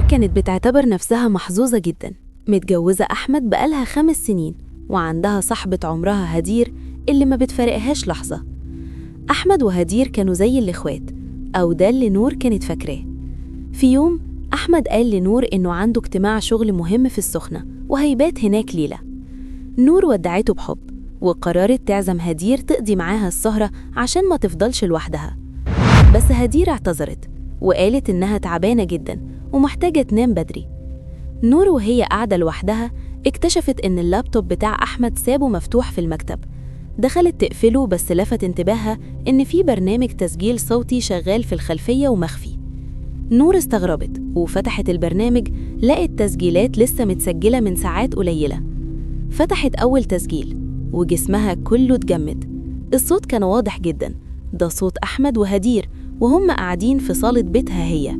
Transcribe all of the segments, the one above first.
كانت بتعتبر نفسها محظوظة جدا، متجوزة أحمد بقالها 5 سنين وعندها صاحبة عمرها هدير اللي ما بتفارقهاش لحظة. أحمد وهدير كانوا زي الإخوات، أو ده اللي نور كانت فاكراه. في يوم أحمد قال لنور إنه عنده اجتماع شغل مهم في السخنة وهيبات هناك ليلة. نور ودعته بحب وقررت تعزم هدير تقضي معاها السهرة عشان ما تفضلش لوحدها. بس هدير اعتذرت وقالت إنها تعبانة جدا ومحتاجة تنام بدري. نور وهي قاعدة لوحدها اكتشفت إن اللابتوب بتاع أحمد سابه مفتوح في المكتب. دخلت تقفله، بس لفت انتباهها إن في برنامج تسجيل صوتي شغال في الخلفية ومخفي. نور استغربت وفتحت البرنامج، لقت تسجيلات لسه متسجلة من ساعات قليلة. فتحت أول تسجيل وجسمها كله اتجمد. الصوت كان واضح جدا، ده صوت أحمد وهدير وهم قاعدين في صالة بيتها هي.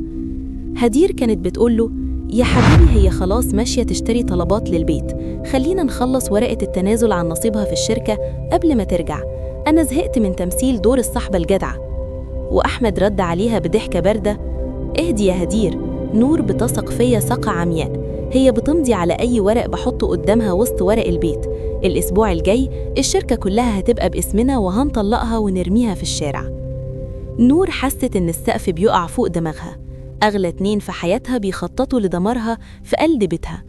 هدير كانت بتقوله: يا حبيبي هي خلاص ماشية تشتري طلبات للبيت، خلينا نخلص ورقة التنازل عن نصيبها في الشركة قبل ما ترجع، أنا زهقت من تمثيل دور الصحبة الجدعة. وأحمد رد عليها بضحكة باردة: اهدي يا هدير، نور بتثق فيا ثقة عمياء، هي بتمضي على أي ورق بحطه قدامها وسط ورق البيت، الأسبوع الجاي الشركة كلها هتبقى باسمنا وهنطلقها ونرميها في الشارع. نور حست إن السقف بيقع فوق دماغها، أغلى 2 في حياتها بيخططوا لدمارها في قلب بيتها.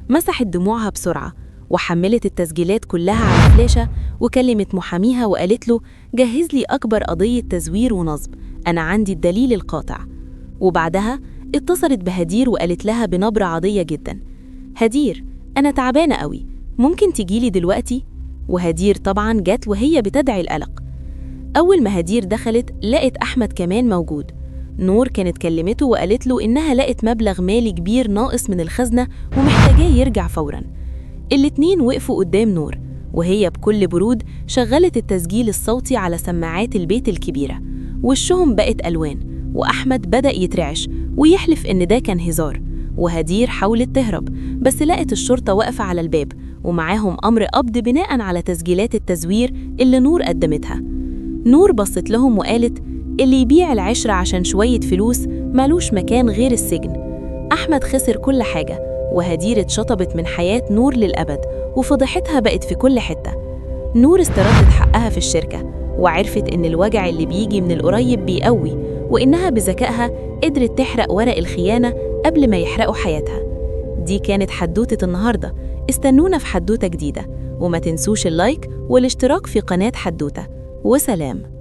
مسحت دموعها بسرعة وحملت التسجيلات كلها على فلاشة وكلمت محاميها وقالت له: جهز لي أكبر قضية تزوير ونصب، أنا عندي الدليل القاطع. وبعدها اتصلت بهدير وقالت لها بنبرة عادية جدا: هدير أنا تعبانة قوي، ممكن تجيلي دلوقتي؟ وهدير طبعا جت وهي بتدعي القلق. أول ما هدير دخلت لقت أحمد كمان موجود. نور كانت كلمته وقالت له إنها لقت مبلغ مالي كبير ناقص من الخزنة ومحتاجاه يرجع فوراً. الاتنين وقفوا قدام نور وهي بكل برود شغلت التسجيل الصوتي على سماعات البيت الكبيرة، وشهم بقت ألوان، وأحمد بدأ يترعش ويحلف إن ده كان هزار. وهدير حاولت تهرب بس لقت الشرطة واقفة على الباب ومعاهم أمر قبض بناء على تسجيلات التزوير اللي نور قدمتها. نور بصت لهم وقالت: اللي يبيع العشرة عشان شوية فلوس مالوش مكان غير السجن. أحمد خسر كل حاجة، وهدير اتشطبت من حياة نور للأبد وفضيحتها بقت في كل حتة. نور استردت حقها في الشركة وعرفت إن الوجع اللي بيجي من القريب بيقوي، وإنها بذكائها قدرت تحرق ورق الخيانة قبل ما يحرقوا حياتها. دي كانت حدوتة النهاردة، استنونا في حدوتة جديدة، وما تنسوش اللايك والاشتراك في قناة حدوتة. وسلام.